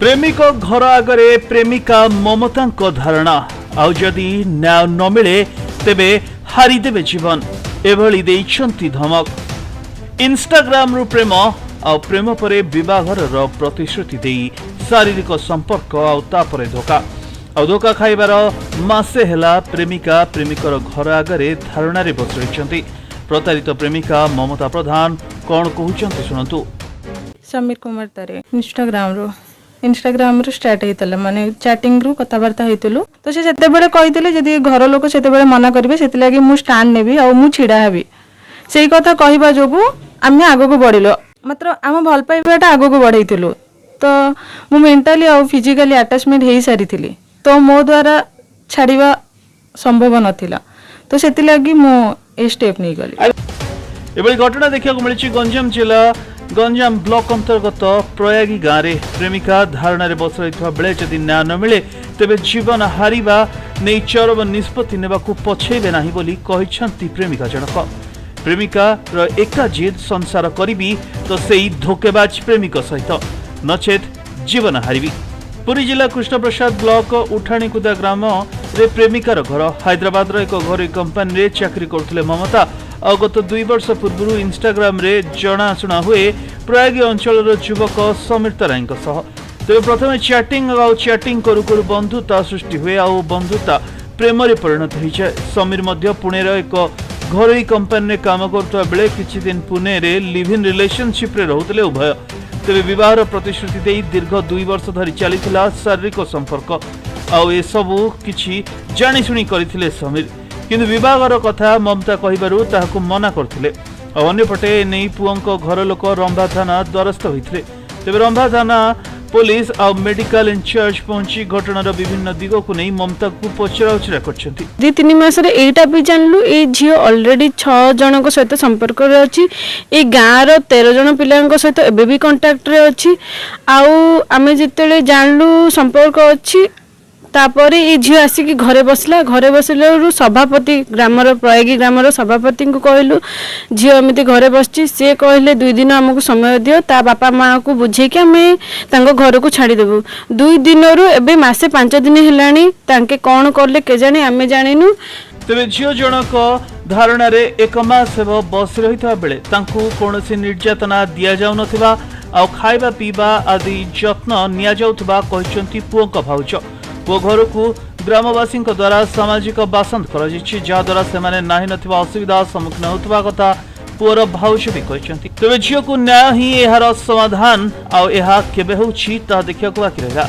ପ୍ରେମିକ ଘର ଆଗରେ ପ୍ରେମିକା ମମତାଙ୍କ ଧାରଣା, ଆଉ ଯଦି ନ୍ୟାୟ ନ ମିଳେ ତେବେ ହାରିଦେବେ ଜୀବନ, ଏଭଳି ଦେଇଛନ୍ତି ଧମକ। ଇନଷ୍ଟାଗ୍ରାମରୁ ପ୍ରେମ, ଆଉ ପ୍ରେମ ପରେ ବିବାହର ପ୍ରତିଶ୍ରୁତି ଦେଇ ଶାରୀରିକ ସମ୍ପର୍କ, ଆଉ ତାପରେ ଧୋକା। ଆଉ ଧୋକା ଖାଇବାର ମାସେ ହେଲା ପ୍ରେମିକା ପ୍ରେମିକର ଘର ଆଗରେ ଧାରଣାରେ ବସି ରହିଛନ୍ତି। ପ୍ରତାରିତ ପ୍ରେମିକା ମମତା ପ୍ରଧାନ କ'ଣ କହୁଛନ୍ତି ଶୁଣନ୍ତୁ। ସମୀର କୁମାର ତାରେ। ଇନଷ୍ଟାଗ୍ରାମରୁ ଷ୍ଟାର୍ଟ ହେଇଥିଲା, ମାନେ ଚାଟିଂରୁ କଥାବାର୍ତ୍ତା ହେଇଥିଲୁ। ତ ସେ ସେତେବେଳେ କହିଥିଲେ, ଯଦି ଘର ଲୋକ ସେତେବେଳେ ମନା କରିବେ, ସେଥିଲାଗି ମୁଁ ଷ୍ଟାଣ୍ଡ ନେବି ଆଉ ମୁଁ ଛିଡ଼ା ହେବି। ସେଇ କଥା କହିବା ଯୋଗୁଁ ଆମେ ଆଗକୁ ବଢ଼ିଲୁ, ମାତ୍ର ଆମ ଭଲ ପାଇବାଟା ଆଗକୁ ବଢ଼େଇଥିଲୁ। ତ ମୁଁ ମେଣ୍ଟାଲି ଆଉ ଫିଜିକାଲି ଆଟାଚମେଣ୍ଟ ହେଇସାରିଥିଲି, ତ ମୋ ଦ୍ୱାରା ଛାଡ଼ିବା ସମ୍ଭବ ନଥିଲା। ତ ସେଥିଲାଗି ମୁଁ ଏ ଷ୍ଟେପ୍ ନେଇଗଲି। ଏଭଳି ଘଟଣା ଦେଖିବାକୁ ମିଳିଛି ଗଞ୍ଜାମ ଜିଲ୍ଲା ଗଞ୍ଜାମ ବ୍ଲକ ଅନ୍ତର୍ଗତ ପ୍ରୟାଗୀ ଗାଁରେ। ପ୍ରେମିକା ଧାରଣାରେ ବସି ରହିଥିବା ବେଳେ ଯଦି ନ୍ୟାୟ ନ ମିଳେ ତେବେ ଜୀବନ ହାରିବା ନେଇ ଚରମ ନିଷ୍ପତ୍ତି ନେବାକୁ ପଛେଇବେ ନାହିଁ ବୋଲି କହିଛନ୍ତି ପ୍ରେମିକା ଜଣକ। ପ୍ରେମିକାର ଏକା ଜିଦ୍, ସଂସାର କରିବି ତ ସେଇ ଧୋକେବାଜ ପ୍ରେମିକ ସହିତ, ନଚେତ୍ ଜୀବନ ହାରିବି। ପୁରୀ ଜିଲ୍ଲା କୃଷ୍ଣପ୍ରସାଦ ବ୍ଲକ ଉଠାଣିକୁଦା ଗ୍ରାମରେ ପ୍ରେମିକାର ଘର। ହାଇଦ୍ରାବାଦର ଏକ ଘରୋଇ କମ୍ପାନୀରେ ଚାକିରି କରୁଥିଲେ ମମତା। ଆଉ ଗତ 2 ବର୍ଷ ପୂର୍ବରୁ ଇନଷ୍ଟାଗ୍ରାମରେ ଜଣାଶୁଣା ହୁଏ ପ୍ରୟାଗୀ ଅଞ୍ଚଳର ଯୁବକ ସମୀର ତରାଇଙ୍କ ସହ। ତେବେ ପ୍ରଥମେ ଚାଟିଂ, ଆଉ ଚାଟିଂ କରୁ କରୁ ବନ୍ଧୁତା ସୃଷ୍ଟି ହୁଏ, ଆଉ ବନ୍ଧୁତା ପ୍ରେମରେ ପରିଣତ ହୋଇଯାଏ। ସମୀର ମଧ୍ୟ ପୁଣେର ଏକ ଘରୋଇ କମ୍ପାନୀରେ କାମ କରୁଥିବା ବେଳେ କିଛି ଦିନ ପୁନେରେ ଲିଭ୍ ଇନ୍ ରିଲେସନସିପ୍ରେ ରହୁଥିଲେ ଉଭୟ। ତେବେ ବିବାହର ପ୍ରତିଶ୍ରୁତି ଦେଇ ଦୀର୍ଘ 2 ବର୍ଷ ଧରି ଚାଲିଥିଲା ଶାରୀରିକ ସମ୍ପର୍କ। ଆଉ ଏସବୁ କିଛି ଜାଣିଶୁଣି କରିଥିଲେ ସମୀର। କିନ୍ତୁ ବିବାହର କଥା ମମତା କହିବାରୁ ତାହାକୁ ମନା କରିଥିଲେ। ଆଉ ଅନ୍ୟପଟେ ଏନେଇ ପୁଅଙ୍କ ଘର ଲୋକ ରମ୍ଭା ଥାନା ଦ୍ୱାରସ୍ଥ ହୋଇଥିଲେ। ତେବେ ରମ୍ଭା ଥାନା ପୋଲିସ ଆଉ ମେଡିକାଲ ଇନଚାର୍ଜ ପହଞ୍ଚି ଘଟଣାର ବିଭିନ୍ନ ଦିଗକୁ ନେଇ ମମତାକୁ ପଚରାଉଚରା କରିଛନ୍ତି। 2-3 ମାସରେ ଏଇଟା ବି ଜାଣିଲୁ, ଏଇ ଝିଅ ଅଲରେଡ଼ି 6 ଜଣଙ୍କ ସହିତ ସମ୍ପର୍କରେ ଅଛି। ଏଇ ଗାଁର 13 ଜଣ ପିଲାଙ୍କ ସହିତ ଏବେ ବି କଣ୍ଟାକ୍ଟରେ ଅଛି। ଆଉ ଆମେ ଯେତେବେଳେ ଜାଣିଲୁ ସମ୍ପର୍କ ଅଛି, ତାପରେ ଏଇ ଝିଅ ଆସିକି ଘରେ ବସିଲା। ଘରେ ବସିଲାରୁ ସଭାପତି ଗ୍ରାମର, ପ୍ରୟାଗୀ ଗ୍ରାମର ସଭାପତିଙ୍କୁ କହିଲୁ, ଝିଅ ଏମିତି ଘରେ ବସିଛି। ସିଏ କହିଲେ, 2 ଦିନ ଆମକୁ ସମୟ ଦିଅ, ତା ବାପା ମାଆକୁ ବୁଝେଇକି ଆମେ ତାଙ୍କ ଘରକୁ ଛାଡ଼ିଦେବୁ। 2 ଦିନରୁ ଏବେ ମାସେ 5 ଦିନ ହେଲାଣି। ତାଙ୍କେ କ'ଣ କଲେ କେଜାଣି, ଆମେ ଜାଣିନୁ। ତେବେ ଝିଅ ଜଣକ ଧାରଣାରେ 1 ମାସ ହେବ ବସି ରହିଥିବା ବେଳେ ତାଙ୍କୁ କୌଣସି ନିର୍ଯାତନା ଦିଆଯାଉନଥିବା ଆଉ ଖାଇବା ପିଇବା ଆଦି ଯତ୍ନ ନିଆଯାଉଥିବା କହିଛନ୍ତି ପୁଅଙ୍କ ଭାଉଜ। ପୁଅ ଘରକୁ ଗ୍ରାମବାସୀଙ୍କ ଦ୍ୱାରା ସାମାଜିକ ବାସନ୍ଦ କରାଯାଇଛି, ଯାହାଦ୍ୱାରା ସେମାନେ ନାହିଁ ନଥିବା ଅସୁବିଧା ସମ୍ମୁଖୀନ ହେଉଥିବା କଥା ପୁଅର ଭାଉଜ ବି କହିଛନ୍ତି। ତେବେ ଝିଅକୁ ନ୍ୟାୟ ହିଁ ଏହାର ସମାଧାନ, ଆଉ ଏହା କେବେ ହେଉଛି ତାହା ଦେଖିବାକୁ ବାକି ରହିଲା।